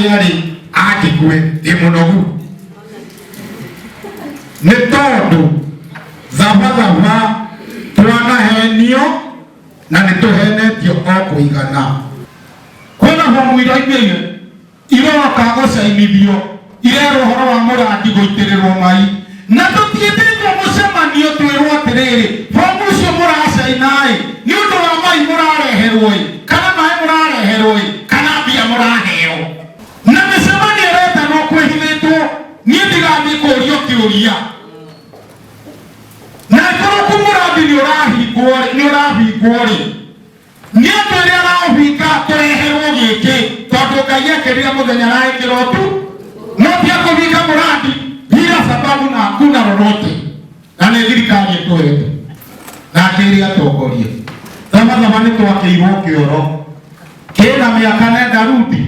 Harĩa rĩ anjigue ndĩ mũnogu nĩ tondũ thabathaba twanahenio na nĩ tũhenetio o kũigana. Kwĩna bomu iraimĩire iroka gũcainithio irerwo ũhoro wa mũrandi gũitĩrĩrwo mai na tũtiĩtĩtwo mũcemanio twĩrwo atĩrĩrĩ, bomu icio mũracaina-ĩ nĩ ũndũ wa mai mũrareherwo-ĩ kana maĩ mũrareherwo-ĩ kana mbia mũraheo. Na mĩcemanio ĩretanwo kwĩhithĩtwo, niĩ ndigathiĩ kũũrio kĩũria. Na ĩkorwo kũ mũrandi nĩ ũrahingwo-rĩ, nĩ ũrahingwo-rĩ, nĩ andũ arĩa araũhinga tũreherwo gĩkĩ, tondũ Ngai ekĩrire mũthenya na ĩkĩra ũtu, no ti akũhinga mũrandi bila sababu na hakuna lolote, na nĩ thirikari ĩtũhete na akĩrĩ atongoria. Thabathaba nĩ twakĩirwo kĩoro kĩna mĩaka nenda rudi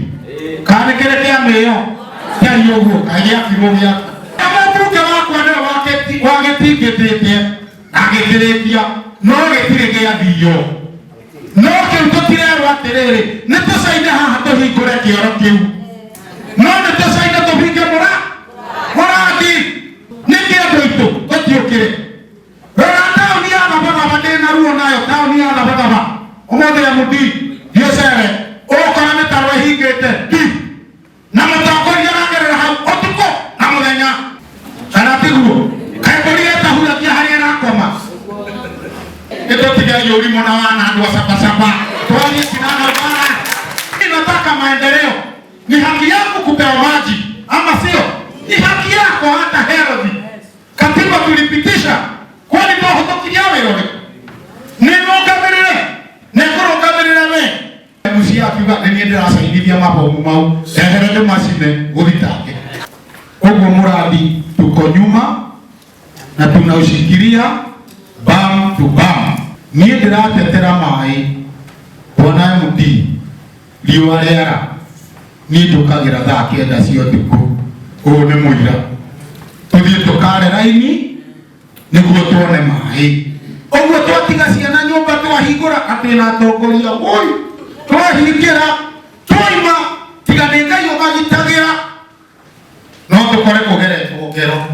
kana nĩ kĩrĩ kĩa mĩo kĩari ũguo kaĩ gĩakirwo gĩaka. Na mũmbunge wakwa nĩwe wagĩtingĩtĩte na agĩkĩrĩkia, no gĩtirĩ gĩathio. No kĩu tũtirerwo atĩrĩrĩ, nĩ tũcaine haha tũhingũre kĩoro kĩu, no nĩ tũcaine tũhinge mũra mũrandi. Nĩkĩ andũ aitũ tũtiũkĩre? Rora taũni ya Thabathaba, ndĩ na ruo nayo taũni ya Thabathaba ũmũthĩ. MD thiĩ ũcere ũgũkora mĩtaro ĩhingĩte ti na mũtongoria aragerera hau ũtukũ na mũthenya, kana tiguo? Kaĩ mbũri ĩtahuragia harĩa ĩrakoma? Nĩtũtigei ũrimũ na wana andũ a cabacaba twarie kinana bana. Nataka maendeleo, ni haki yangu kupewa maji, ama sio? Ni haki yako, hata health. Katiba tulipitisha, kwani twahũthũkirie wĩra ũrĩkũ? Nĩ nũngamĩrĩre nĩ ngũrũngamĩrĩra we mucia akiuga nĩ niĩ ndĩracainithia mabomu mau ehere ndĩmacine gũthitange ũguo. Mũrandi tuko nyuma na tunaushikilia bam to bam. Niĩ ndĩratetera maĩ, bwana MD. Riũa rĩara, niĩ njũkagĩra thaa 9 cia ũtukũ, ũũ nĩ mũira, tũthiĩ tũkare raini nĩguo tuone maĩ. Ũguo twatiga ciana nyũmba, twahingũra atĩ na atongoria woi, twahingĩra twaima, tiga nĩ Ngai ũmagitagĩra, no tũkore kũgeretwo ngero.